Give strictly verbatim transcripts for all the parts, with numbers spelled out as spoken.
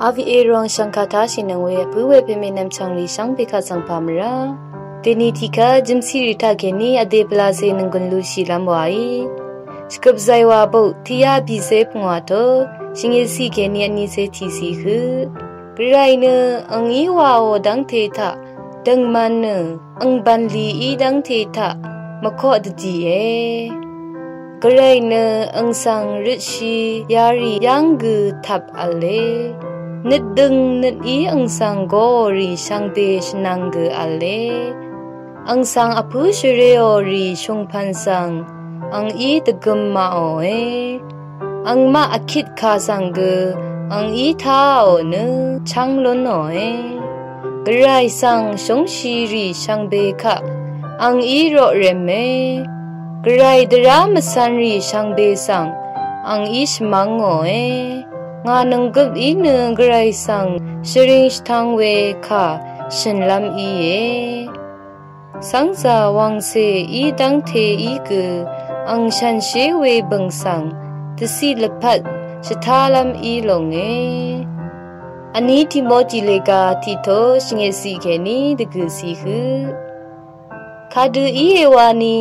Avié rvwàng shv̀ngkà táshìnøng we vpǿ we pèmè nv̀mchv̀ng rì shvngbe kaq svng pà mvrá. Dèni tiqkvt jø̀mciq rì taqkèní vdè pvlacè nònggùn lushìlv́m wàí. Shvgøp zaywà bok tiqyaq bìcé pungwà tø shvngøtciq kèní vnicé tìcì høq. Gvray nø angí wàò dv́ngte taq døngman nø ang bv̀nlì í dv́ngte taq mvkoq dvdìe. Gvray nø ang svng røtshi yarì yv́ng gø tvp v̄le. Nøt døng nøt í ang svng goò rì shvngbe shvnvng gø v̄le. Ang svng vpǿ shvreò rì shùngpv̀n svng ang í dvgøm maqòe. Angmaq vkitkà svng gø ang í táò nø chv́ng lúnòe. Gvray svng shúngshirì shvngbe kaq ang í roqreme. Gvray dvrá mvcv̄nrì shvngbe svng ang í shvmv́ngòe. Ngà nònggøp í nø Gvray svng shvring shvtvng we kà shø̀nlv́m íe. Cv́ngzà wv̀ngcè í dv́ngte í gø ang shànshér we bø̀ng svng dvciq lvpat shvtálv́m í longe. Vní Timoti lèga tiqto shvngøtciq kèní dvgø̀ciq høq. Kadø íe wani,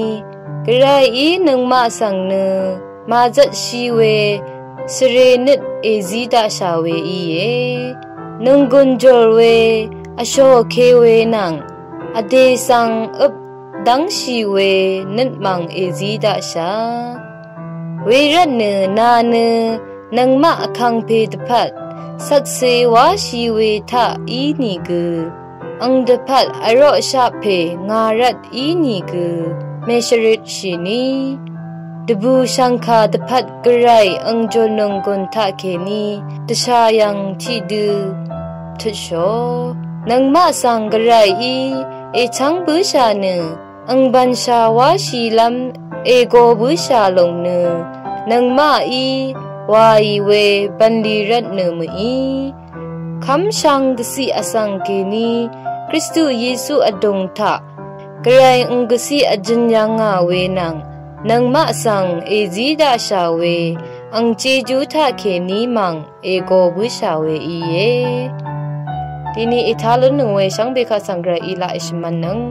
Gvrayí nøngmaq svng nø màzvtshi we svre nøt èzí daqshà we íe. Nònggùn jòr we, vshòke we nvng vdè svng øp dv́ngshì we nøt mv̀ng èzí daqshà. Wervtnø nà nø nøngmaq vkàngpè dvpvt shvkse wáshì we taq ínìgø ang dvpvt vroqshaq pè ngà rvt ínìgø mèshvrøtshìni. Dvbùshv̀ngkà dvpvt Gvray ang jòlnònggùn taqkèní dvshà yv̀ng tiqdø tøtshò. Nøngmaq svng Gvrayí èchv́ng bǿshà nø ang bv̀nshà wáshìlv́m ègo bǿshà lòng nø nøngmaqí wàì we bv̀nlì rvtnø mø̀í. Kv́mshvng dvciq vsvng kèní Kristu Yesu vdùng taq Gvray ang gvciq vjøn yv̀ngà we nvng nøngmaq svng èzí daqshà we ang jejú taqkèní mv̀ng ègo bǿshà we íe. Dèni ètá lúnnøng we shvngbe kaq svng Gvrayí laq èshvmv̄nnøng.